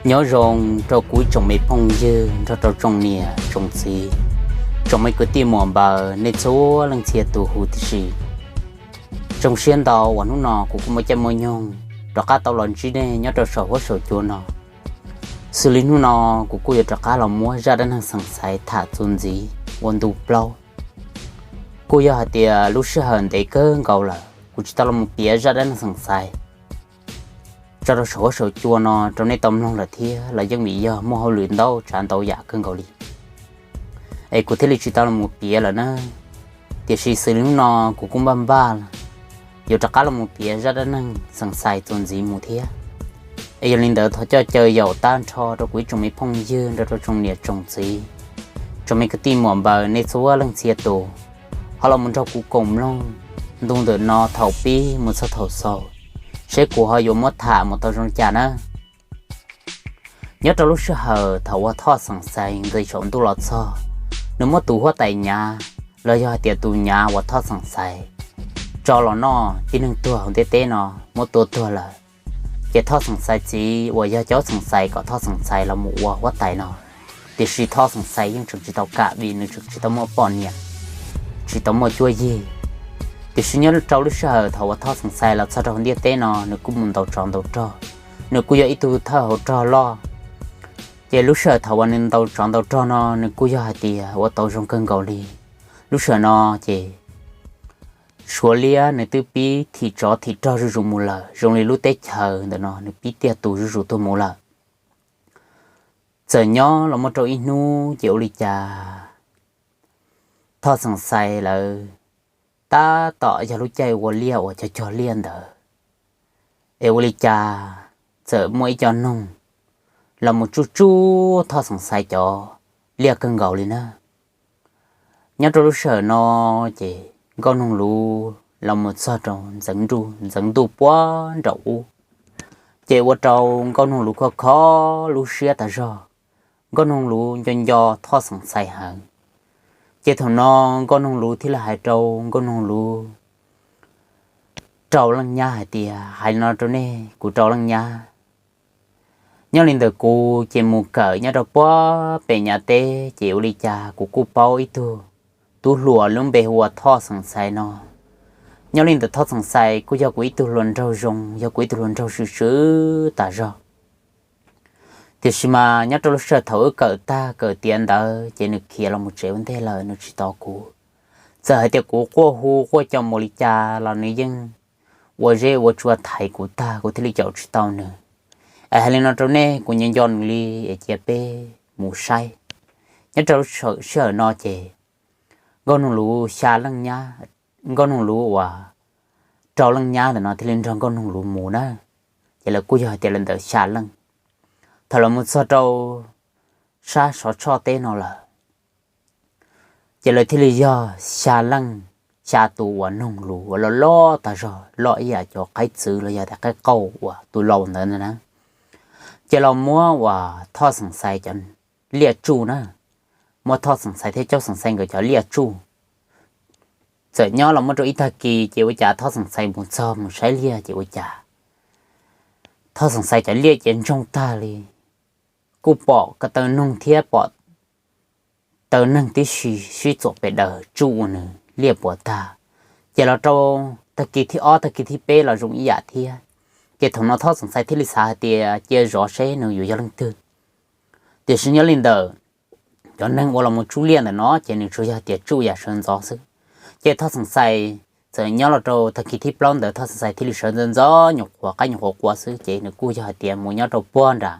Nyob zoo rau kuv ib tsoom me phooj ywg nrog rau tsoom niam tsoom txiv, tsoom me kwv tij muam npaws nej txhua leej txhia tus huv tib si. Zoo siab ntau uas hnub no kuv kuj muaj caij muaj nyoog rov qab tau los ntsib nej nyob rau saum huab saum cua no. Xws li hnub no kuv kuj yuav rov qab los muab zaj dab neeg xeem xais tham txuas ntxiv ua ntu plaub. Kuj yog hais tias lub sij hawm ntev kawg nkaus lawm kuv tsis tau los mus piav zaj dab neeg xeem xais tso rau saum huab saum cua no rau nej tau mloog lawm thiab los yeej vim yog muaj hauj lwm ntau tsav ntau yam kawg nkaus li es kuv thiaj li tsis tau los mus piav lawm na. Tiam sis xws li hnub no kuv kuj npaj npaj yuav rov qab los mus piav zaj dab neeg xeem xais txuas ntxiv mus thiab. Es yog li ntawd thov coj caw yaum tag nrho rau kuv ib tsoom me phooj ywg nrog rau tsoom niam tsoom txiv, tsoom me kwv tij muam npaws nej txhua leej txhia tus ho los mus nrog kuv koom mloog ntu ntawm no thaum pib mus txog thaum xaus, seb kuv ho yuav muab tham mus tau zoo li cas na. Nyob rau lub sij hawm thaum uas Thoj Xeem Xais nqis saum ntuj los txog, nws muab tus huab tais nyav los yog hais tias tus nyav uas Thoj Xeem Xais tso los noj tib neeg tuag hauv ntiaj teb no muab tua tuag lawm. Ces Thoj Xeem Xais txiv uas yog Caub Xeem Xais kom Thoj Xeem Xais los mus ua huab tais no, tiam sis Thoj Xeem Xais yeej tseem tsis tau kam vim nws tseem tsis tau muaj poj niam, tsis tau muaj cuab yig. Tiam sis nyob rau lub sij hawm thaum uas Thoj Xeem Xais los txog rau hauv ntiaj teb no nws kuj mus ntaus tsov ntaus rog, nws kuj yog ib tug thawj hauv rog loj. Ces lub sij hawm thaum uas nws ntaus tsov ntaus rog no nws kuj yog hais tias ua tau zoo kawg nkaus li. Lub sij hawm no ces Suav liab nws twb pib thim tsov thim rog zuj zus mus lawm, zoo li lub teb chaws ntawm no nws pib tiaj tus zuj zus tuaj mus lawm. Txawm nyob los muaj rau ib hnub ces ua li cas Thoj Xeem Xais lawv tab tom yog lub caij ua liaj uas cog cog liaj ntawd, es ua li cas txawm muaj ib co noog los mus tsuj tsuj Thoj Xeem Xais cov liaj kawg nkaus li na. Nyob rau lub sij hawm no ces Nkauj Noog Luv los mus txog rau ntxeev ntuj puag nraum ub, ces ua rau Nkauj Noog Luv kho kho lub siab tas zog. Nkauj Noog Luv nco nco Thoj Xeem Xais heev. Ces thaum no Nkauj Noog Luv thiaj li hais rau Nkauj Noog Luv rau leej nyab hais tias, hais li no rau nej, kuv rau leej nyab, nyob li ntawm kuv ces mus kawm nyob rau puag pem Nyab teb ces ua li cas kuv kuj paub ib tug tub hluas lub npe hu ua Thoj Xeem Xais no. Nyob li ntawm Thoj Xeem Xais kuj yog kuv ib tug hluas nraug zoo, yog kuv ib tug hluas nraug swm swm tas zog. Tiam sis mas nyob rau lub sij hawm thaum wb kawm tag kawm tiav ntawd ces nws khiav los mus tsev ua ntej lawm, nws tsis tos kuv. Txawm hais tias kuv quaj hu quaj co mus li cas los nws yeej ua zeb ua tsua thaiv kuv tag, kuv thiaj li caum tsis tau nws. Es hais li no rau nej, kuv nco nco nws li es cia peb mus saib. Nyob rau lub sij hawm no ces Nkauj Noog Luv xya leej nyab, Nkauj Noog Luv uas rau leej nyab ntawm no thiaj li nrog Nkauj Noog Luv mus na. Ces lawv kuj yog hais tias lawv ntawm xya leej. Thaum lawv mus txog rau sab Sov Tshoj teb no lawm, ces lawv thiaj li yog xya leej, xya tus uas noog luv uas loj loj tag zog, loj ib yam cov qaib txwv los yog tias qaib qauj uas tus laus ntawd na. Ces los muab uas Thoj Xeem Xais cov liaj tsuj na, muab Thoj Xeem Xais thiab Caub Xeem Xais nkawd cov liaj tsuj. Txawm nyob los muaj rau ib tag kis ces ua cas Thoj Xeem Xais mus txog mus saib liaj ces ua cas Thoj Xeem Xais cov liaj ces ntsoog tag li, kuj pom ko taw noog thiab pom taw neeg tib si sib txuam pes daws tsuj ua nws liaj puas tag. Ces los rau tag kis thib ob tag kis thib peb los zoo ib yam thiab. Ces thaum no Thoj Xeem Xais thiaj li xav hais tias cia zov seb nws yuav yog leej twg. Tiam sis nyob li ntawm cov neeg uas los mus tsuj liaj ntawm no ces nws tsuas yog tias tsuj yam sawv ntxov xwb. Ces Thoj Xeem Xais txawm nyob los rau tag kis thib plaub ntawd Thoj Xeem Xais thiaj li sawv ntxov ntxov nyuam qhuav qaib nyuam qhuav qua xwb ces nws kuj yog hais tias mus nyob rau puag nram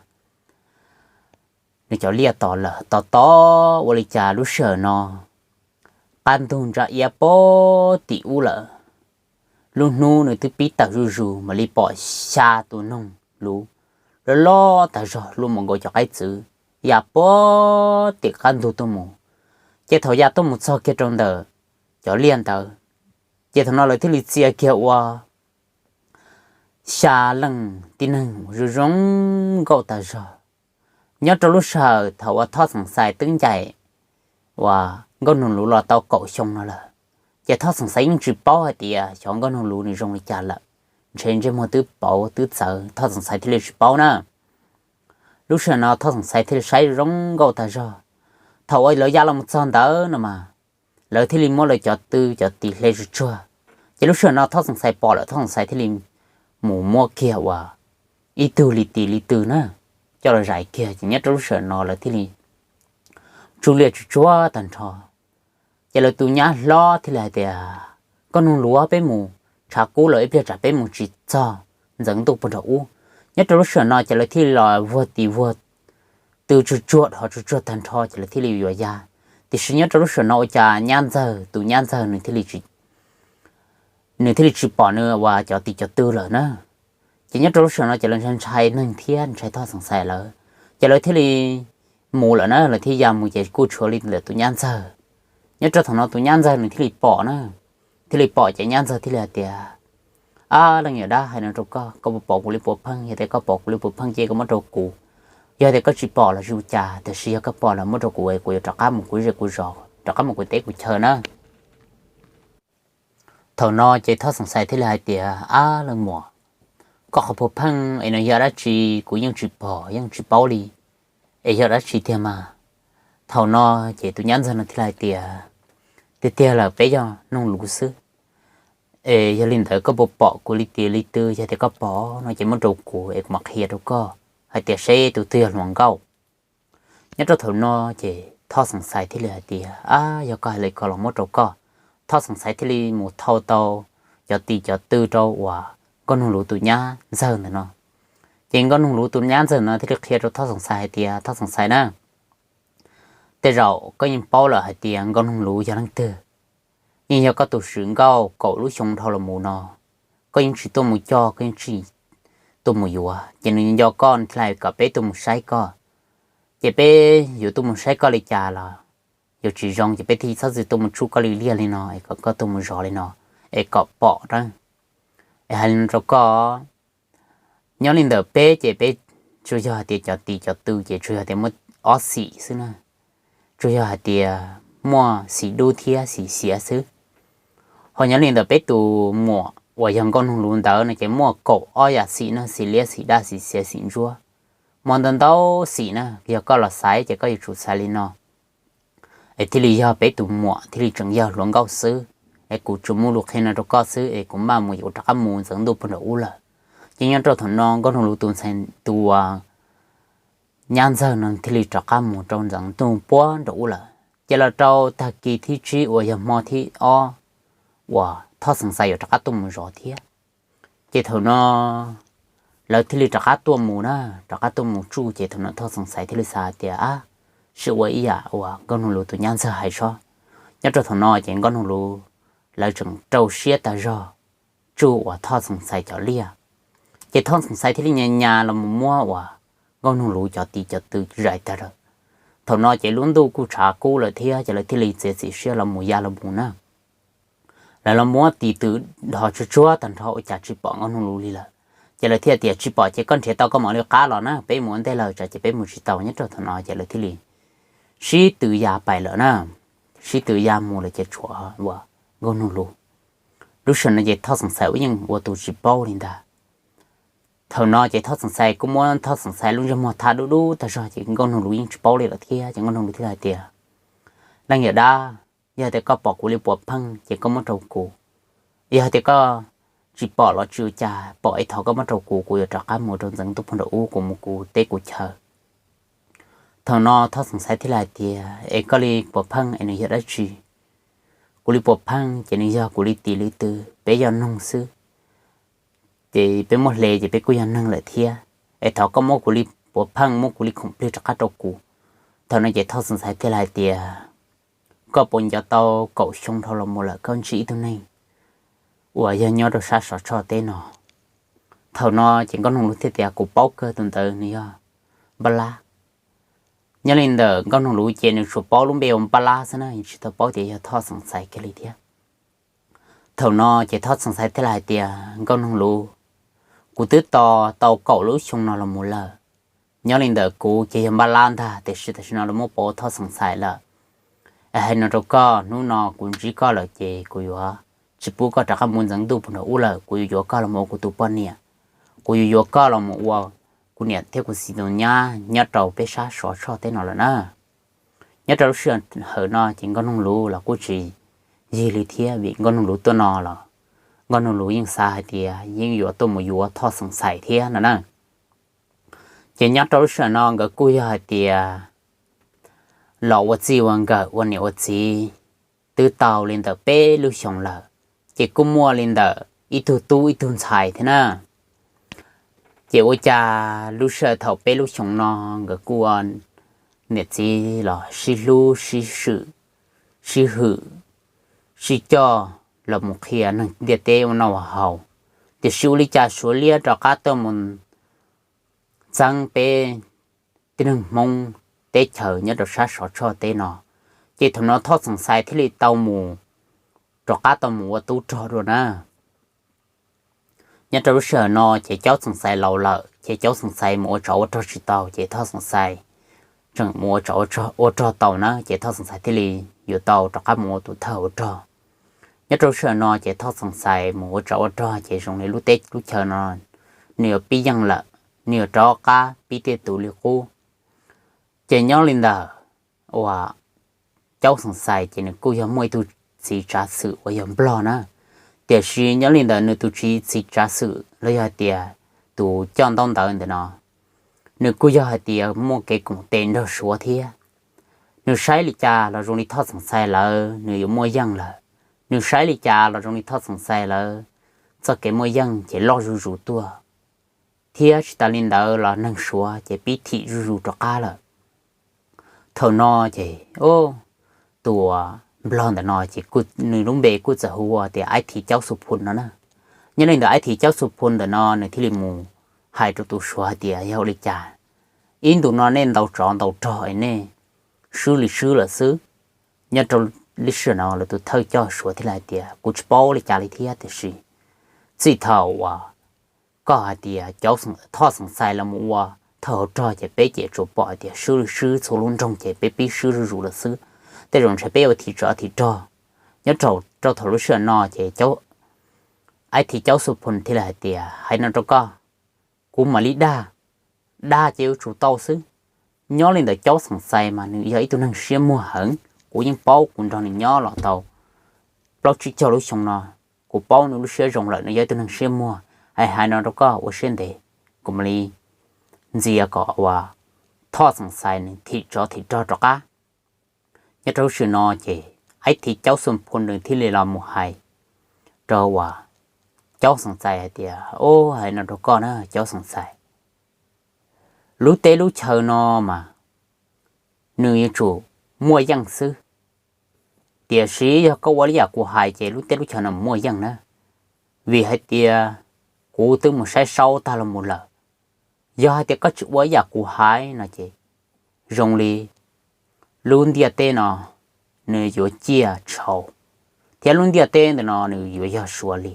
nws cov liaj tos lawm. Tos tos ua li cas lub sij hawm no qab ntug ntsa iab puag tim ub lawm. Lub hnub nws twb pib tawm zuj zus mam li pom xya tus noog luv loj loj tag zog luaj mus nkaus cov qaib txwv ya puag tim qab ntug tuaj mus. Ces thaum ya tuaj mus txog kiag rau ntawm cov liaj ntawd, ces thaum no lawv thiaj li txia kiag ua xya leej tib neeg zoo zoo nkauj tag zog. Nyob rau lub sij hawm thaum uas Thoj Xeem Xais twb ncaim uas Nkauj Noog Luv los tau kaum xyoo no lawm, ces Thoj Xeem Xais yeej tsis paub hais tias xyov Nkauj Noog Luv nws zoo li cas lawm. Ntshe ntsej muag twb pauv twb txawv Thoj Xeem Xais thiaj li tsis paub na. Lub sij hawm no Thoj Xeem Xais thiaj li saib zoo nkauj tag zog. Thaum uas lawv ya los mus txog ntawd no mas, lawv thiaj li muab lawv cov tw cov tis hle tsuag tsuag. Ces lub sij hawm no Thoj Xeem Xais pom lawm, Thoj Xeem Xais thiaj li mus muab kiag uas ib tug li tis li tw na, coj los zais kiag. Ces nyob rau lub sij hawm no lawv thiaj li tsuj liaj tsuag tsuag tag nrho. Ces lawv tus nyab hlob thiaj li hais tias, Nkauj Noog Luv, peb mus tshav kub lawm, ib pliag tsam peb mus tsis txog ntxeev ntuj puag nram ub. Nyob rau lub sij hawm no ces lawv thiaj li los vuag tis vuag tw tsuag tsuag dhos tsuag tsuag tag nrho ces lawv thiaj li yuav ya. Tiam sis nyob rau lub sij hawm no ua cas nyab ntxawg, tus nyab ntxawg nws thiaj li tsis, nws thiaj li tsis pom nws uas cov tis cov tw lawm na. Ces nyob rau lub sij hawm no ces lawv ntshai ntshai neeg thiab ntshai Thoj Xeem Xais lawv, ces lawv thiaj li mus lawm na, lawv thiaj ya mus ces kuj tshuav li ntawm tus nyab ntxawg. Nyob rau thaum no tus nyab ntxawg nws thiaj li pom na, thiaj li pom ces nyab ntxawg thiaj li hais tias, Ab leej yawm dab, hais no rau koj, koj puas pom kuv li puav pheej? Yog tias koj pom kuv li puav pheej ces koj muab rau kuv. Yog tias koj tsis pom los tsis ua cas, tiam sis yog koj pom los muab rau kuv es kuv yuav rov qab mus kuv zej kuv zos, rov qab mus kuv teb kuv chaw na. Thaum no ces Thoj Xeem Xais thiaj li hais tias, Ab leej muam, koj qhov puav pheej es no yog dab tsi? Kuv yeej tsis pom yeej tsis paub li, es yog dab tsi tiag mas? Thaum no ces tus nyab ntxawg no thiaj li hais tias, Tiag tiag lawm, peb yog noog luv xwb. Es yog li ntawd koj puas pom kuv li tis li tw? Yog tias koj pom no ces muab rau kuv es kuv mam qhia rau koj hais tias seb tus twg yog hluas nkauj. Nyob rau thaum no ces Thoj Xeem Xais thiaj li hais tias, Ab, yog koj hais li ko los muab rau koj. Thoj Xeem Xais thiaj li mus thau tau cov tis cov tw rau uas Nkauj Noog Luv tus nyab ntxawg ntawm no. Ces Nkauj Noog Luv tus nyab ntxawg no thiaj li qhia rau Thoj Xeem Xais hais tias, Thoj Xeem Xais na, tej zaum koj yeej paub lawm hais tias Nkauj Noog Luv yog leej twg. Yeej yog koj tus swm nkauj kaum lub xyoo dhau los mus no, koj yeej tsis tuaj mus coj, koj yeej tsis tuaj mus yuav, ces nws nco koj nws thiaj li kom peb tuaj mus saib koj. Ces peb yuav tuaj mus saib koj li cas los yuav tsis zoo, ces peb thiaj txhob txwm tuaj mus tsuj koj li liaj li no es kom koj tuaj mus zov li no es kom pom na. Es hais li no rau koj, nyob li ntawm peb ces peb tsuas yog hais tias cov tis cov tw ces tsuas yog tias muaj ob xim xwb na, tsuas yog hais tias muaj xim dub thiab xim xiav xwb. Ho nyob li ntawm peb tus muam uas yog Nkauj Noog Luv ntawd no ces muaj kaum ob yam xim na, xim liab xim daj xim xiav xim ntsuab, muaj ntau ntau xim na. Yog koj los xaiv ces koj yuav tsum xaiv li no, es thiaj li yog peb tus muam thiaj li tseem yog hluas nkauj xwb. Es kuv tsuas muaj lus qhia no rau koj xwb es kuv maj mus es kuv rov qab mus ntxeev ntuj puag nram ub lawm. Ces nyob rau thaum no Nkauj Noog Luv tus ntxhais tus nyab ntxawg no thiaj li rov qab mus rau ntxeev ntuj puag nram ub lawm. Ces los rau tag kis thib tsib uas yog hmo thib ob uas Thoj Xeem Xais yuav rov qab tuaj mus zov thiab. Ces thaum no lawv thiaj li rov qab tuaj mus na, rov qab tuaj mus tsuj. Ces thaum no Thoj Xeem Xais thiaj li xav tias, Ab, sib ua ib yam uas Nkauj Noog Luv tus nyab ntxawg hais sob. Nyob rau thaum no ces Nkauj Noog Luv lawv tseem rau siab tag zog tsuj uas Thoj Xeem Xais cov liaj. Ces Thoj Xeem Xais thiaj li nyas nyas los mus muab uas Nkauj Noog Luv cov tis cov tw zais tag lawm. Thaum no ces lub ntuj kuj tshav kub lawm thiab, ces lawv thiaj li txiav txim siab los mus ya los mus na. Lawv los muab tis tw dhos tsuag tsuag tag nrho ua cas tsis pom Nkauj Noog Luv li lawm. Ces lawv thiaj tias, Tsis pom ces koj nrhiav tau koj mam li qab los na, peb mus ua ntej lawm tsam ces peb mus tsis tau. Nyob rau thaum no ces lawv thiaj li sib tw ya pais lawm na. Sib tw ya mus lawm ces tshuav uas Nkauj Noog Luv. Lub sij hawm no ces Thoj Xeem Xais ua yeej ua tus tsis paub li ntag. Thaum no ces Thoj Xeem Xais kuj muab Thoj Xeem Xais lub ntsej muag tha dub dub tag zog ces Nkauj Noog Luv yeej tsis paub li lawm thiab. Ces Nkauj Noog Luv thiaj hais tias, Leej yawm dab, yog tias koj pom kuv li puav pheej ces koj muab rau kuv. Yog tias koj tsis pom los tsis ua cas, pom es thov koj muab rau kuv, kuv yuav rov qab mus rau ntxeev ntuj puag nram ub, kuv mus kuv teb kuv chaw. Thaum no Thoj Xeem Xais thiaj li hais tias, Es koj li puav pheej es nws yog dab tsi? Kuv li puav pheej ces nws yog kuv li tis li tw, peb yog noog xwb. Ces peb muab hle ces peb kuj yog neeg lawm thiab. Es thov koj muab kuv li puav pheej, muab kuv li khoom plig rov qab rau kuv. Thaum no ces Thoj Xeem Xais thiaj li hais tias, Koj puas nco tau kaum xyoo dhau los mus lawm koj ntsib ib tug neeg uas yog nyob rau sab Sov Tshoj teb no? Thaum no ces Nkauj Noog Luv thiaj tias, Kuv paub kawg, tus ntawd nws yog Npaj Lab. Nyob li ntawm Nkauj Noog Luv ces nws tsuas paub lub npe ua Npaj Lab xwb na, tsis tau paub tias yog Thoj Xeem Xais kiag li thiab. Thaum no ces Thoj Xeem Xais thiaj li hais tias, Nkauj Noog Luv, kuv twb tos tau kaum lub xyoo no los mus lawm. Nyob li ntawm kuv ces yog Npaj Lab ntag, tiam sis tam sim no lawv muab pauv Thoj Xeem Xais lawm. Es hais no rau koj, hnub no kuv ntsib koj lawm ces kuv yuav tsis pub koj rov qab mus ntxeev ntuj puag nram ub lawm, kuv yuav yuav koj los mus ua kuv tus poj niam. Kuv yuav yuav koj los mus ua kuv niam thiab kuv txiv tus nyab nyob rau peb sab Suav Tshoj teb no lawm na. Nyob rau lub sij hawm no ces Nkauj Noog Luv los kuj tsis yig li thiab, vim Nkauj Noog Luv tuaj no los Nkauj Noog Luv yeej xav hais tias yeej yuav tuaj mus yuav Thoj Xeem Xais thiab no na. Ces nyob rau lub sij hawm no nkawd kuj yog hais tias los ua txij ua nkawm ua niam ua txiv twb tau li ntawm peb lub xyoos lawm, ces kuj muaj li ntawm ib tug tub ib tug ntxhais thiab na. Ces ua cas lub sij hawm thaum peb lub xyoos no nkawd kuj ua niam txiv los sib hlub sib swm, sib hwm, sib coj los mus qhia neeg ntiaj teb ua noj ua haus. Tiam sis ua li cas Suav liab rov qab tuaj mus txeeb peb tib neeg Hmoob teb chaws nyob rau sab Suav Tshoj teb no, ces thaum no Thoj Xeem Xais thiaj li tau mus, rov qab tau mus ua tub rog dua na. Nyob rau lub sij hawm no ces Caub Xeem Xais laus lawm ces Caub Xeem Xais mus ua tsov ua rog tsis tau ces Thoj Xeem Xais tseem mus ua tsov ua rog tau na, ces Thoj Xeem Xais thiaj li yuav tau rov qab mus ua tus thawj ua rog. Nyob rau lub sij hawm no ces Thoj Xeem Xais mus ua tsov ua rog ces zoo li lub teb lub chaw no nws yuav pib yeej lawm, nws yuav rov qab pib tej tus li qub. Ces nyob li ntawm uas Caub Xeem Xais ces nws kuj yog muaj ib tug txiv tsav xwm uas yog Nplog na, tiam sis nyob li ntawm nws tus txiv tsav xwm los yog hais tias tus coj ntaub ntawv ntawm no, nws kuj yog hais tias muaj kev koom tes nrog Suav thiab. Nws saib li cas los zoo li Thoj Xeem Xais lawv nws yuav muaj yeej lawm, nws saib li cas los zoo li Thoj Xeem Xais lawv txoj kev muaj yeej ces loj zuj zus tuaj, thiab tsis tas li ntawd los neeg Suav ces pib thim zuj zus rov qab lawm. Thaum no ces tus Nplog ntawm no ces nws lub npe kuj txawm hu ua tias Aib Thiv Caub Xu Phun no na. Nyob li ntawm Aib Thiv Caub Xu Phun ntawm no nws thiaj li mus hais rau tus Suav hais tias yog ua li cas ib ntus no nej ntaus tsov ntaus rog es nej swb li swb lawm xwb. Nyob rau lub sij hawm no lawv tus thawj coj Suav thiaj li hais tias kuv tsis paub li cas li thiab, tiam sis txij thaum uas koj hais tias Thoj Xeem Xais los mus ua thawj hauv rog ces peb ces tsuas pom hais tias swb li swb txhua lub nroog ces peb pib swb zuj zus lawm xwb. Tej zaum ntshe peb yuav thim tsov thim rog. Nyob rau thaum lub sij hawm no ces Aib Thiv Caub Xu Phun thiaj li hais tias hais no rau koj, kuv mam li dag, dag ces yuav tsum tau xwb. Nyob li ntawm Caub Xeem Xais mas nws yog ib tug neeg siab muag heev, kuv yeej paub, kuv nrog nws nyob los tau plaub tsib caug lub xyoo no, kuv paub nws lub siab zoo lawm, nws yog ib tug neeg siab muag. Hais hais no rau koj ua siab ntev, kuv mam li ntxias kom uas Thoj Xeem Xais nws thim tsov thim rog rov qab. Nyob rau lub sij hawm no ces Aib Thiv Caub Xu Phun nws thiaj li los mus hais rau uas Caub Xeem Xais hais tias, o, hais no rau koj na Caub Xeem Xais, lub teb lub chaw no mas nws yuav tsum muaj yeej xwb. Tiam sis yog koj ua li yam kuv hais ces lub teb lub chaw no muaj yeej na, vim hais tias kuv twb mus saib saub tag los mus lawm. Yog hais tias koj tsis ua ib yam kuv hais no ces zoo li lub ntiaj teb no nws yuav ciaj tshauv, thiab lub ntiaj teb ntawm no nws yuav yog Suav li.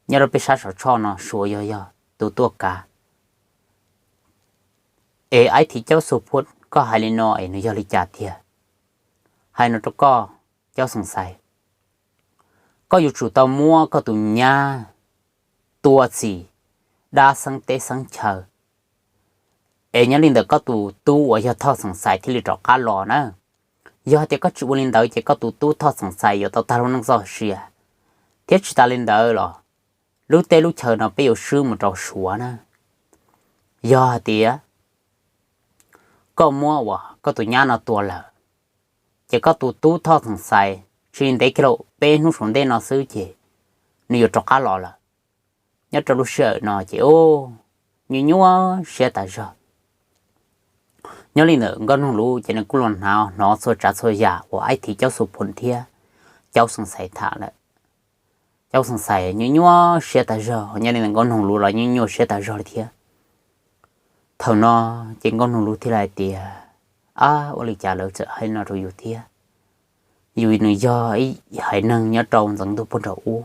Nyob rau peb sab Suav Tshoj no Suav yuav yog tus tuaj kav. Es Aib Thiv Caub Xu Phun, koj hais li no es nws yog li cas tiag? Hais no rau koj, Caub Xeem Xais, koj yuav tsum tau muab koj tus nyab tua txim dab xeeb teb xeeb chaw, es nyob li ntawm koj tus tub uas yog Thoj Xeem Xais thiaj li rov qab los na. Yog hais tias koj tsis ua li ntawd ces koj tus tub Thoj Xeem Xais yuav tau tag lub neej txoj sia, thiab tsis tas li ntawd los lub teb lub chaw no peb yuav swb mus rau Suav na. Yog hais tias koj muab uas koj tus nyab no tua lawm, ces koj tus tub Thoj Xeem Xais tsis ntev kiag los peb hnub saum ntej no xwb ces nws yuav rov qab los lawm. Nyob rau lub sij hawm no ces nyuaj nyuaj siab tas zog. Nyob li ntawm Nkauj Noog Luv ces nws kuj los hnov txhua tsav txhua yam uas Aib Thiv Caub Xu Phun thiab Caub Xeem Xais tham lawm. Caub Xeem Xais nyuaj nyuaj siab tas zog, nyob li ntawm Nkauj Noog Luv los nyuaj nyuaj siab tas zog li thiab. Thaum no ces Nkauj Noog Luv thiaj li hais tias, ab, ua li cas lawv txawm hais no rau yus thiab? Yus nws yog ib haiv neeg nyob rau ntxeev ntuj puag nraum ub.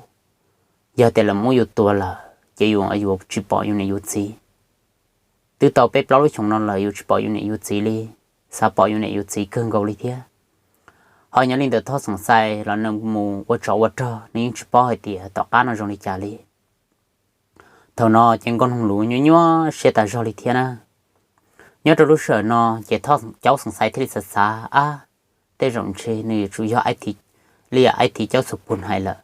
Yog tias lawv muab yus tua lawm ces yus yuav tsis pom yus niam yus txiv. Twb tau peb plaub lub xyoos no lawm yus tsis pom yus niam yus txiv li, xav pom yus niam yus txiv kawg nkaus li thiab. Ho nyob li ntawm Thoj Xeem Xais los nws mus ua tsov ua rog, nws yeej tsis paub hais tias tom qab no zoo li cas li. Thaum no ces Nkauj Noog Luv nyuaj nyuaj siab tas zog li thiab na. Nyob rau lub sij hawm no ces Caub Xeem Xais thiaj li xav xav, ab, tej zaum ntshe nws yuav tsum yog li yam Aib Thiv Caub Xu Phu hais lawm.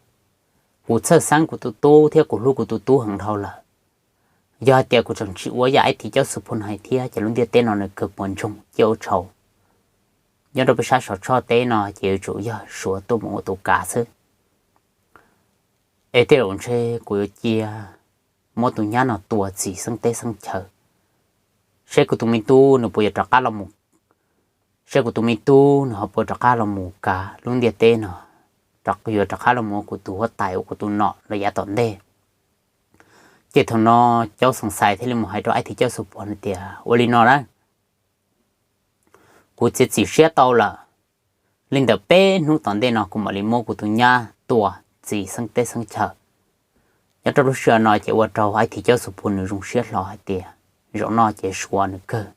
Kuv txhawj xeeb kuv tus tub thiab kuv hlub kuv tus tub heev dhau lawm. Yog hais tias kuv tseem tsis ua yam Aib Thiv Caub Xu Phu hais thiab ces lub ntiaj teb no nws kawg puas ntsoog ciaj ua tshauv. Nyob rau peb sab Saum Tshoj teb no ces yuav tsum yog Suav tuaj mus ua tus kav xwb. Es tej zaum ntshe kuv yuav cia muab tus nyab no tua txim xeeb teb xeeb chaw, seb kuv tus me tub nws puas yuav rov qab los mus, seb kuv tus me tub nws ho puas rov qab los mus kav lub ntiaj teb no, yuav rov qab los mus ua kuv tus huab tais ua kuv tus nom los yav tom ntej. Ces thaum no Caub Xeem Xais thiaj li mus hais rau Aib Thiv Caub Xu Phu hais tias, ua li no na, kuv txiav txim siab tau lawm, li ntawm peb hnub tom ntej no kuv mam li muab kuv tus nyab tua txim xeeb teb xeeb chaw. Nyob rau lub sij hawm no ces ua rau Aib Thiv Caub Xu Phu nws zoo siab hlo hais tias, zaum no ces Suav nws kawg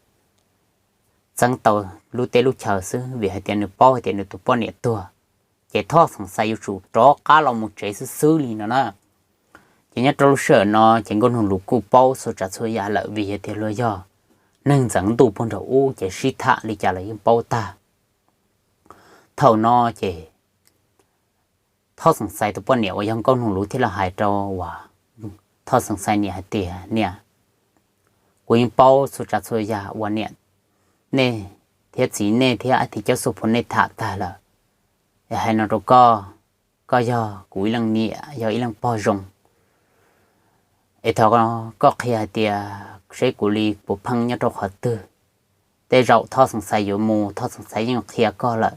txeeb tau lub teb lub chaw xwb, vim hais tias nws paub hais tias nws tus poj niam tuag, ces Thoj Xeem Xais yuav tsum rov qab los mus tsev xwb xwb li no na. Ces nyob rau lub sij hawm no ces Nkauj Noog Luv kuj paub txhua tsav txhua yam lawm, vim hais tias luag yog neeg ntxeev ntuj puag nraum ub ces sib tham li cas los yeej paub tag. Thaum no ces Thoj Xeem Xais tus poj niam uas yog Nkauj Noog Luv thiaj los hais rau uas Thoj Xeem Xais niam hais tias, niam, kuv yeej paub txhua tsav txhua yam uas niam nej thiab txiv nej thiab Aib Thiv Caub Xu Phu nej tham tag lawm. Es hais no rau koj, koj yog kuv ib leej niam, yog ib leej pog zoo, es thov koj qhia hais tias seb kuv li puas pheej nyob rau qhov twg. Tej zaum Thoj Xeem Xais yuav mus, Thoj Xeem Xais yeej qhia koj lawm,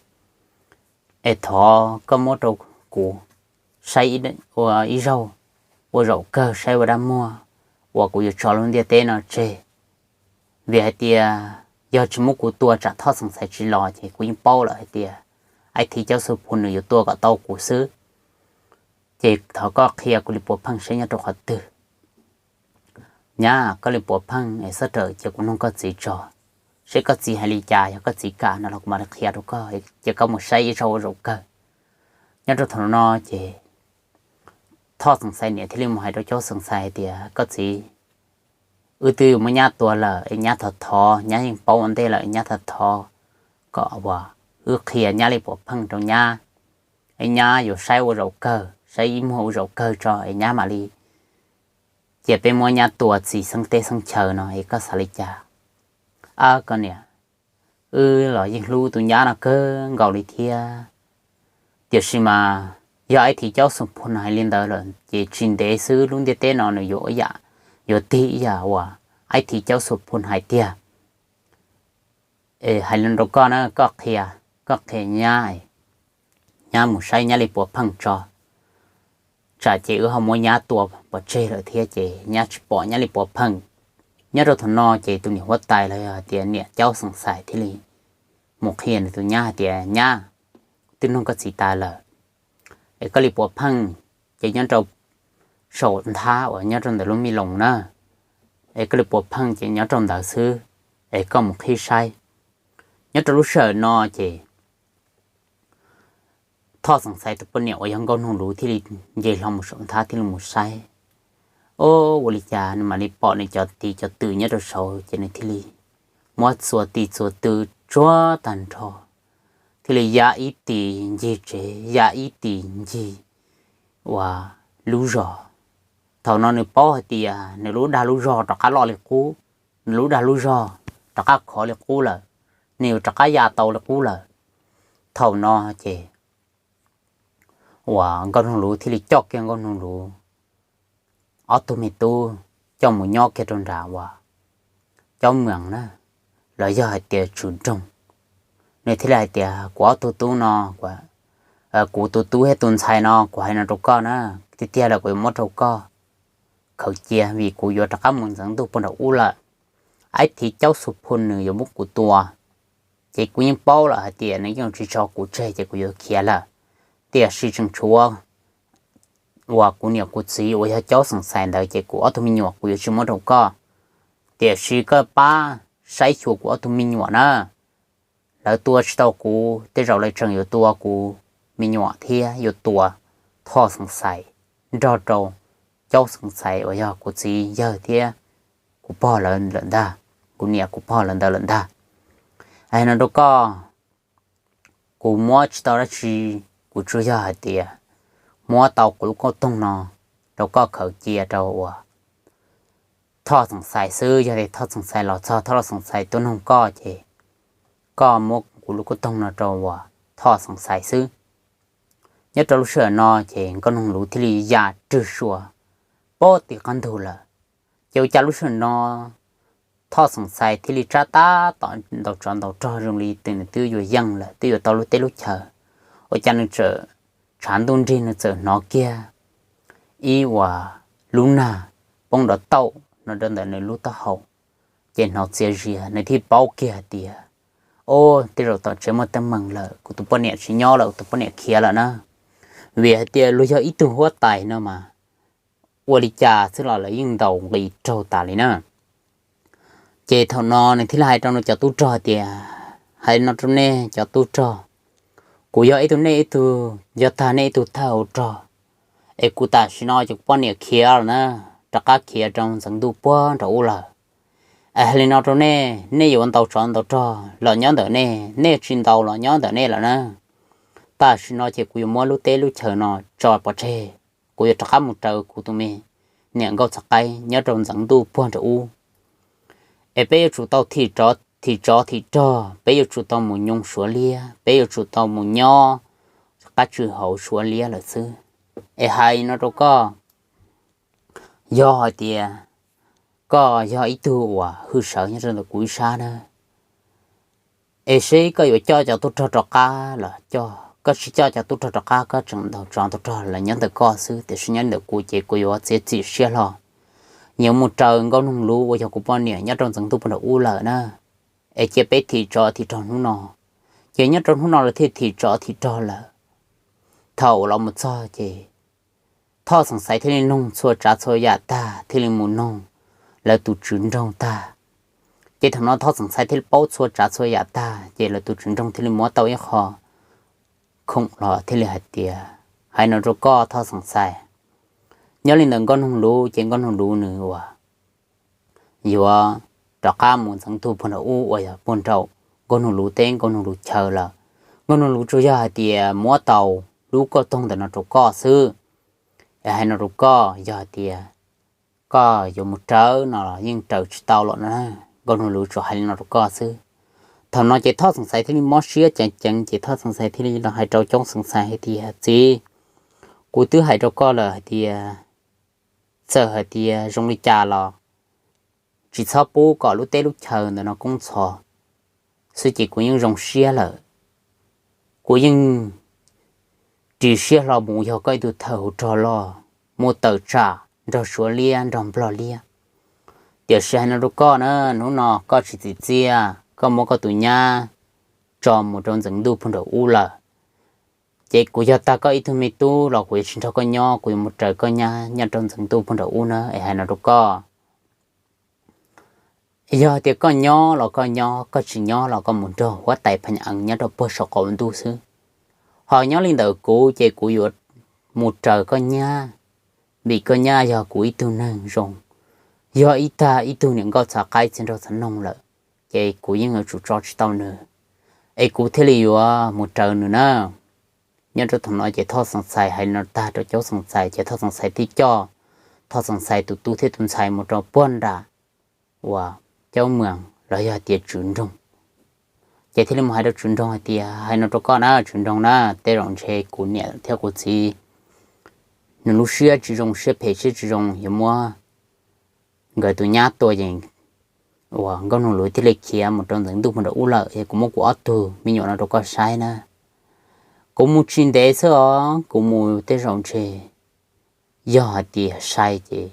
es thov koj muab rau kuv saib ua ib zaug, ua zaum kawg, saib ua dab muag uas kuv yuav tso lub ntiaj teb no tseg. Vim hais tias yog tsis muab kuv tua tsam Thoj Xeem Xais tsis los ces kuv yeej paub lawm hais tias Aib Thiv Caub Xu Phu nws yuav tua kom tau kuv xwb. Ces thov koj qhia kuv li puas pheej seb nyob rau qhov twg. Nyab, koj li puas pheej es txhob rawm, cia kuv nug koj txiv tso, seb koj txiv hais li cas, yog koj txiv kam no los kuv mam li qhia rau koj, cia koj mus saib ib zaug ua zaum kawg. Nyob rau thaum no ces Thoj Xeem Xais niam thiaj li mus hais rau Caub Xeem Xais hais tias, koj txiv, wb twb yuav muab nyab tua lawm es nyab thov thov, nyab yeej paub ua ntej lawm, nyab thov thov kom uas wb qhia nyab li puas pheej rau nyab, es nyab yuav saib ua zaum kawg, saib ib muag ua zaum kawg tso es nyab mam li cia peb muab nyab tua txim xeeb teb xeeb chaw no es koj xav li cas? Ab koj niam, wb los yeej hlub tus nyab no kawg nkaus li thiab, tiam sis mas yog Aib Thiv Caub Xu Phu hais li ntawd lawm ces tsis ntev xwb lub ntiaj teb no nws yuav ib yam, yuav tig ib yam uas Aib Thiv Caub Xu Phu hais tiag. Es hais li rau koj na, koj qhia, koj qhia nyab, nyab mus saib nyab li puas pheej tso, tsam ces wb ho muab nyab tua pov tseg lawm thiab ces nyab tsis pom nyab li puas pheej. Nyob rau thaum no ces tus niam huab tais los yog hais tias niam Caub Xeem Xais thiaj li mus qhia nws tus nyab hais tias, nyab, twb nug koj txiv tas lawm, es koj li puas pheej ces nyob rau saum nthab uas nyob rau ntawm lub me loos na, es koj li puas pheej ces nyob rau ntawd xwb, es koj mus qhib saib. Nyob rau lub sij hawm no ces Thoj Xeem Xais tus poj niam uas yog Nkauj Noog Luv thiaj li nce hlo mus saum nthab thiaj li mus saib. Ob, ua li cas nws mam li pom nws cov tis cov twm nyob rau saud ces nws thiaj li muab txuas tis txuas tw tsuag tag nrho, thiaj li ya ib tis ncig tsev, ya ib tis ncig uas lub zos. Thaum no nws paub hais tias nws lub dag lub zog rov qab loj li qub, nws lub dag lub zog rov qab khov li qub lawm, nws yuav rov qab ya tau li qub lawm. Thaum no ces uas Nkauj Noog Luv thiaj li coj kiag Nkauj Noog Luv ob tug me tub coj mus nyob kiag rau nram uas Caub Mees na, los yog hais tias Tswv Nroog. Nws thiaj li hais tias, kuv ob tug tub no, kuv tus tub thiab tus ntxhais no kuv hais no rau koj na, tiag tiag lawm kuv yuav muab rau koj khaws cia vim kuv yuav rov qab mus ntxeev ntuj puag nram ub lawm. Aib Thiv Caub Xu Phu nws yuav muab kuv tua, ces kuv yeej paub lawm hais tias nws yeej tsis tso kuv tseg ces kuv yuav khiav lawm. Tiam sis tseem tshuav uas kuv niam kuv txiv uas yog Caub Xeem Xais ntawd ces kuv ob tug me nyuam kuv yuav tsis muab rau koj. Tiam sis koj pab saib xyuas kuv ob tug me nyuam na, lawv tua tsis tau kuv, tej zaum lawv tseem yuav tua kuv me nyuam thiab yuav tua Thoj Xeem Xais nrog rau Caub Xeev Xais uas yog kuv txiv yawg thiab kuv pog lawv lawm ntag, kuv niam kuv pog lawv ntawd lawm ntag. Hais no rau koj, kuv muab tsis tau dab tsi, kuv tsuas yog hais tias muab tau kuv lub kauj toog no rau koj khaws cia rau uas Thoj Xeev Xais xwb. Yog tias Thoj Xeev Xais los txog, Thoj Xeev Xais tuaj noog koj ces koj muab kuv lub kauj toog no rau uas Thoj Xeev Xais xwb. Nyob rau lub sij hawm no ces Nkauj Noog Luv thiaj li ya rwg suas pob tim qab ntug lawm. Ces ua cas lub sij hawm no Thoj Xeev Xais thiaj li tsab tab tom ntaus tsov ntaus rog zoo li twb nws twb yuav yeej lawm, twb yuav tau lub teb lub chaw. Ua cas nws txawm tshav ntuj nrig nws txawm hnov kiag ib uas lub nag poob nrov tauj no rau ntawm nws lub taub hau, ces hnov txias zias nws thiaj paub kiag hais tias, o, tej zaum tom tsev muaj teeb meem lawm, kuv tus poj niam tsis nyob lawm, kuv tus poj niam khiav lawm na. Vim hais tias luag yog ib tug huab tais no mas ua li cas xwb los lawv yeej ntaus nqis raug tas li na. Ces thaum no nws thiaj li hais rau nws cov tub rog tias, hais no rau nej cov tub rog, kuv yog ib tug, nej ib tug, yog tag nej ib tug thawj hauv rog, es kuv tam sim no ces kuv poj niam khiav lawm na, rov qab khiav rau ntxeev ntuj puag nram ub lawm. Es hais li no rau nej, nej yuav ntaus tsov ntaus rog los nyob ntawm nej, nej tsis ntaus los nyob ntawm nej lawm na. Tam sim no ces kuv yuav muab lub teb lub chaw no tso pov tseg, kuv yuav rov qab mus raws kuv tus me niam nkauj txhov qaib nyob rau ntxeev ntuj puag nram ub. Es peb yuav tsum tau thim tsov thim rog, peb yuav tsum tau mus nyob Suav liab, peb yuav tsum tau mus nyob qab tswj hauv Suav liab lawm xwb. Es hais no rau koj, yog hais tias koj yog ib tug uas hwj sawv nyob rau ntawm kuv ib sab na, es seb koj yuav coj cov tub rog rov qab los coj, koj tsis coj cov tub rog rov qab koj tseem ntaus tsov ntaus rog los nyob ntawm koj xwb, tiam sis nyob ntawm kuv ces kuv yuav txiav txim siab hlo, yuav mus raws Nkauj Noog Luv uas yog kuv poj niam nyob rau ntxeev ntuj puag nram ub lawm na. Es cia peb thim tsov thim rog hnub no. Ces nyob rau hnub no lawv thiaj thim tsov thim rog lawm. Thaum los mus txog ces Thoj Xeev Xais thiaj li noog txhua tsav txhua yam tag, thiaj li mus noog lawv tus tswv nroog tag. Ces thaum no Thoj Xeev Xais thiaj li paub txhua tsav txhua yam tag, ces lawv tus tswv nroog thiaj li muab tau ib qho khoom los thiaj li hais tias, hais no rau koj Thoj Xeev Xais, nyob li ntawm Nkauj Noog Luv ces Nkauj Noog Luv nws uas yuav rov qab mus ntxeev ntuj puag nram ub uas yog puag nraum Nkauj Noog Luv teb Nkauj Noog Luv chaw lawm. Nkauj Noog Luv tsuas yog hais tias muab tau lub kauj toog ntawm no rau koj xwb. Es hais no rau koj, yog hais tias koj yuav mus raws no los yeej raws tsis tau lawm na. Nkauj Noog Luv tsuas hais li no rau koj xwb. Thaum no ces Thoj Xeev Xais thiaj li mob siab ceev ceev ces Thoj Xeev Xais thiaj li los hais rau Coob Xeev Xais hais tias, txiv, kuv twb hais rau koj lawm hais tias txawm hais tias zoo li cas los tsis txhob pub kom lub teb lub chaw ntawm no koob txhos xwb ces kuv yeej zoo siab lawm. Kuv yeej ris siab hlo mus yog koj ib tug thawj hauv rog loj, mus tawm tsam nrog Suav liab nrog Nplog liab. Tiam sis hais no rau koj na, hnub no koj tsis txim txiaj, koj muab koj tus nyab tso mus rau ntxeev ntuj puag nram ub lawm, ces kuv yog tag koj ib tug me tub los kuv yuav tsis nrog koj nyob, kuv yuav mus raws koj nyab nyob rau ntxeev ntuj puag nram ub na. Es hais no rau koj, yog tias koj nyob los koj nyob, koj tsis nyob los koj mus nrog huab tais Pheej Eev nyob rau puag saum qaum ntuj xwb. Ho nyob li ntawm kuv ces kuv yuav mus raws koj nyab, vim koj nyab yog kuv ib tug neeg zoo, yog ib tag ib tug niam nkauj txhav qaib txiv nraug txhav noog lawm, ces kuv yeej yuav tsum tso tsis tau nws, es kuv thiaj li yuav mus raws nws na. Nyob rau thaum no ces Thoj Xeev Xais hais li no tag rau Coob Xeev Xais ces Thoj Xeev Xais thiaj coj Thoj Xeev Xais tus tub thiab tus ntxhais mus rau puag nram uas Coob Mees los yog tias tswv nroog. Ces thiaj li mus hais rau tswv nroog hais tias, hais no rau koj na tswv nroog na, tej zaum ntshe kuv niam thiab kuv txiv nws lub siab tsis zoo, siab phem siab tsis zoo yuav muab nkawd tus nyab tua ces uas Nkauj Noog Luv thiaj li khiav mus rau ntxeev ntuj puag nram ub lawm, es kuv muab kuv ob tug me nyuam no rau koj saib na. Kuv mus tsis ntev xwb os, kuv mus tej zaum ntshe yog hais tias sai ces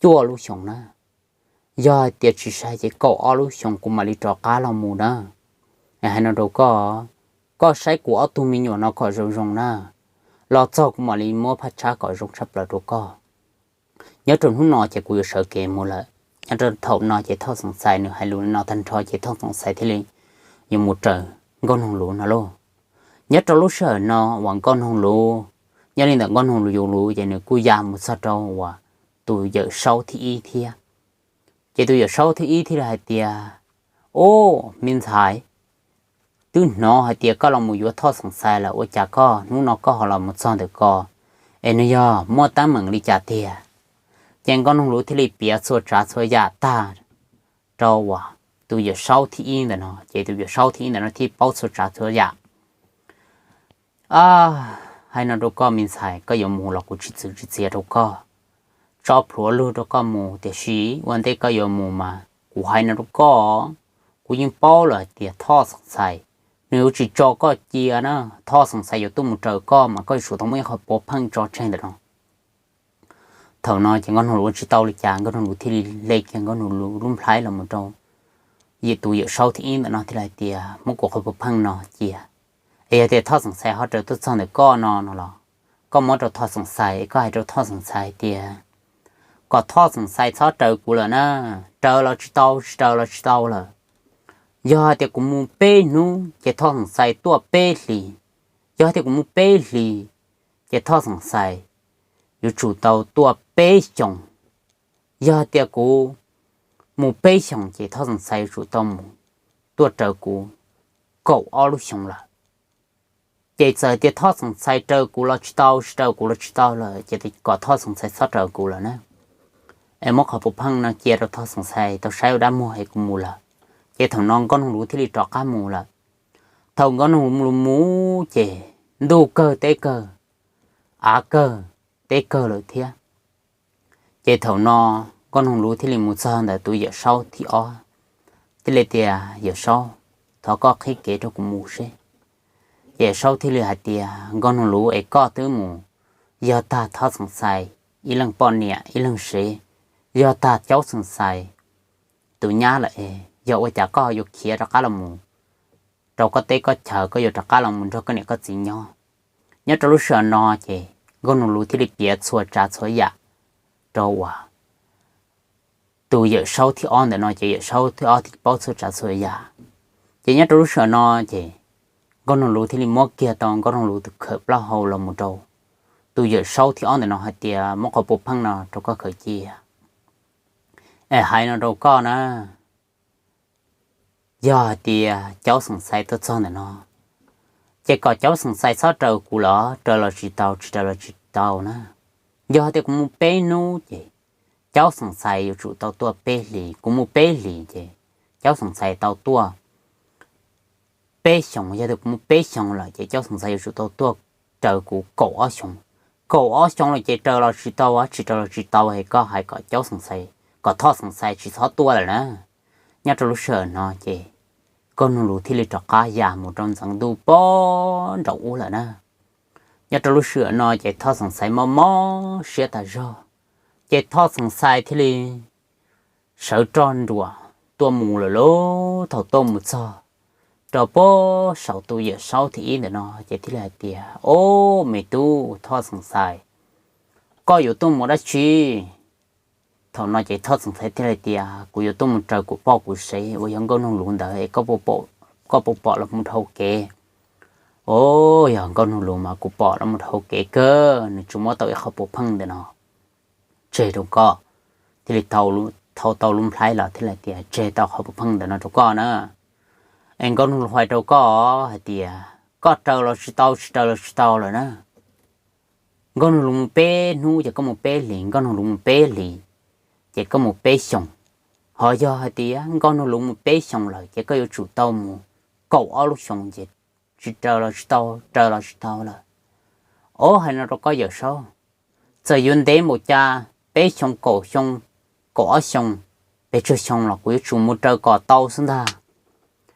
cuaj lub xyoos na, yog hais tias tsis sai ces kaum ob lub xyoos kuv mam li rov qab los mus na. Hais no rau koj, koj saib kuv ob tug me nyuam no kom zoo zoo na, los txog kuv mam li muab phaj tshab kom zoo tshaj plaws rau koj. Nyob rau hnub no ces kuv yuav sawv kev mus lawm. Nyob rau thaum no ces Thoj Xeev Xais nws hais lus li no tag nrho ces Thoj Xeev Xais thiaj li yuav mus raws Nkauj Noog Luv no lauj. Nyob rau lub sij hawm no uas Nkauj Noog Luv, nyob li ntawm Nkauj Noog Luv yus lus ces nws kuj ya mus txog rau uas tus yawm saub thib ib thiab. Ces tus yawm saub thib ib thiaj li hais tias, Ub, me ntxhais, twb hnov hais tias koj los mus yuav Thoj Xeem Xais lawm, ua cas koj hnub no koj ho los mus txog ntawm ko, es nws yog muaj teeb meem li cas tiag? Ces Nkauj Noog Luv thiaj li piav txhua tsav txhua yam tag rau uas tus yawm saub thib ib ntawm no, ces tus yawm saub thib ib ntawm no thiaj paub txhua tsav txhua yam. Hais no rau koj me ntxhais, koj yuav mus los kuv tsis txwv tsis txiav rau koj. Tso plhuav lug rau koj mus, tiam sis ua ntej koj yuav mus mas kuv hais no rau koj, kuv yeej paub lawm hais tias Thoj Xeem Xais nws yuav tsis tso koj cia na. Thoj Xeem Xais yuav tuaj mus raws koj mas koj yuav tsum tau muab ib qho puav pheej tso tseg ntawm no. Thaum no ces Nkauj Noog Luv tsis tau li cas, Nkauj Noog Luv thiaj li hle kiag Nkauj Noog Luv lub nplhaib los mus rau tus yawm saub thib ib ntawm no thiaj li hais tias, Muab kuv qhov puav pheej no cia, es yog tias Thoj Xeem Xais ho raws tuaj txog ntawm koj no no los, koj muab rau Thoj Xeem Xais, es koj hais rau Thoj Xeem Xais tias, kom Thoj Xeem Xais txhob raws kuv lawm na. Raws los tsis tau, tsis raws los tsis tau lawm. Yog hais tias kuv mus peb hnub ces Thoj Xeem Xais tuaj peb hlis. Yog hais tias kuv mus peb hlis ces Thoj Xeem Xais yuav tsum tau tuaj peb xyoos. Yog hais tias kuv mus peb xyoos ces Thoj Xeem Xais yuav tsum tau mus tuaj raws kuv kaum ob lub xyoo lawm. Ces txawm tias Thoj Xeem Xais raws kuv los tsis tau, tsis raws kuv los tsis tau lawm, ces kom Thoj Xeem Xais txhob raws kuv lawm na. Es muab qhov puav pheej no cia rau Thoj Xeem Xais tau saib ua dab muag es kuv mus lawm. Ces thaum no Nkauj Noog Luv thiaj li rov qab mus lawm. Thaum Nkauj Noog Luv mus ces ntuj kawg teb kawg, av kawg teb kawg lawm thiab. Ces thaum no Nkauj Noog Luv thiaj li mus txog ntawm tus yawm saub thib ob, thiaj li tias, Yawm saub, thov koj qhib kev rau kuv mus seb. Yawm saub thiaj li hais tias, Nkauj Noog Luv, es koj twb mus yog tag Thoj Xeem Xais ib leeg poj niam ib leeg sev, yog tag Caub Xeem Xais tus nyab lawm es yog ua cas koj yuav khiav rov qab los mus rau koj teb koj chaw, koj yuav rov qab los mus nrog koj niam koj txiv nyob? Nyob rau lub sij hawm no ces Nkauj Noog Luv thiaj li piav txhua tsav txhua yam rau uas tus yawm saub thib ob ntawm no, ces yawm saub thib ob thiaj paub txhua tsav txhua yam. Ces nyob rau lub sij hawm no ces Nkauj Noog Luv thiaj li muab kiag tau Nkauj Noog Luv tus khawm plaub hau los mus rau tus yawm saub thib ob ntawm no hais tias, Muab qhov puav pheej no rau koj khaws cia. Es hais no rau koj na, yog hais tias Caub Xeem Xais tuaj txog ntawm no, ces kom Caub Xeem Xais txhob raws kuv los raws los tsis tau, tsis raws los tsis tau na. Yog hais tias kuv mus peb hnub ces Caub Xeem Xais yuav tsum tau tuaj peb hlis, kuv mus peb hlis ces Caub Xeem Xais tau tuaj peb xyoos, yog tias kuv mus peb xyoos lawm ces Caub Xeem Xais yuav tsum tau tuaj raws kuv kaum ob xyoos. Kaum ob xyoos lawm ces raws los tsis tau, tsis raws los tsis tau es koj hais kom Caub Xeem Xais, kom Thoj Xeem Xais tsis txhob tuaj lawm na. Nyob rau lub sij hawm no ces Nkauj Noog Luv thiaj li rov qab ya mus rau ntxeev ntuj pog nraum ub lawm na. Nyob rau lub sij hawm no ces Thoj Xeem Xais mob mob siab tas zog, ces Thoj Xeem Xais thiaj li sawv roj nruas tuaj mus lawm lauj. Thaum tuaj mus txog rau pog saum tus yawm saub thib ib ntawm no ces thiaj li hais tias, Ob, me tub Thoj Xeem Xais, koj yuav tuaj mus dab tsi? Thaum no ces Thoj Xeem Xais thiaj li tias, Kuv yuav tuaj mus raws kuv poj kuv sev uas yog Nkauj Noog Luv ntawd es koj puas pom los mus dhau kev? Ob, yog Nkauj Noog Luv mas kuv pom los mus dhau kev kawg, nws tsuas muab tau ib qho puav pheej ntawm no tseg rau koj. Thiaj li thau tau lub nplhaib los thiaj li tias, Tseg tau qhov puav pheej ntawm no rau koj na. Es Nkauj Noog Luv hais rau koj hais tias koj raws los tsis tau, tsis raws los tsis tau lawm na. Nkauj Noog Luv mus peb hnub ces koj mus peb hlis, Nkauj Noog Luv mus peb hlis ces koj mus peb xyoos. Ho yog hais tias Nkauj Noog Luv mus peb xyoos lawm ces koj yuav tsum tau mus kaum ob lub xyoos ces tsis raws los tsis tau, raws los tsis tau lawm. Ob, hais no rau koj Yawm Saub, txawm yuav ntev npaum cas, peb xyoos, kaum xyoo, kaum ob xyoos, pes tsawg xyoo los kuv yuav tsum mus raws kom tau xwb ntag.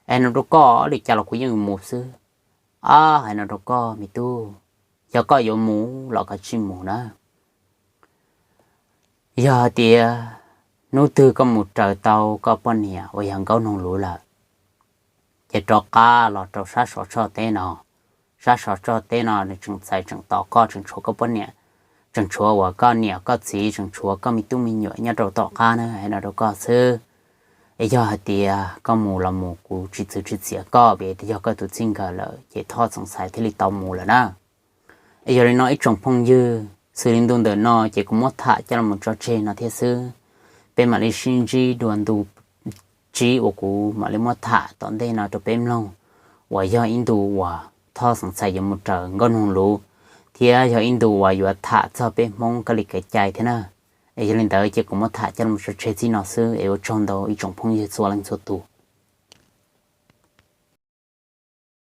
Hais no rau koj, li cas los kuv yeej mus xwb. Ab, hais no rau koj me tub, yog koj yuav mus los koj tsij mus na. Yog hais tias hnub twg koj mus raws tau koj poj niam uas yog Nkauj Noog Luv lawm, ces rov qab los rau sab Sov Tshoj teb no. Sab Sov Tshoj teb no nws tseem txais tseem tos koj, tseem tshuav koj poj niam, tseem tshuav uas koj niam koj txiv, tseem tshuav koj me tub me nyuam nyob rau tom qab na, hais no rau koj xwb. Es yog hais tias koj mus los mus kuv tsis txwv tsis txiav koj, vim yog koj tus txij nkawm lawm, ces Thoj Xeem Xais thiaj li tau mus lawm na. Es yog li no ib tsoom phooj ywg, Xws li ntu ntawm no ces kuv muab tham coj los tso tseg no thiab xwb. Peb mam li sib ntsib dua ntu tsib uas kuv mam li muab tham tom ntej no rau peb mloog, uas yog ib ntu uas Thoj Xeem Txhais yuav mus raws Nkauj Nug Luv, thiab yog ib ntu uas yuav tham txog peb Hmoob kab li kev cai thiab na. Es yog li ntawd ces kuv muab tham coj los tso tseg txij no xwb es ua tsaug ntau ib tsoom phooj ywg txhua leej txhua tus.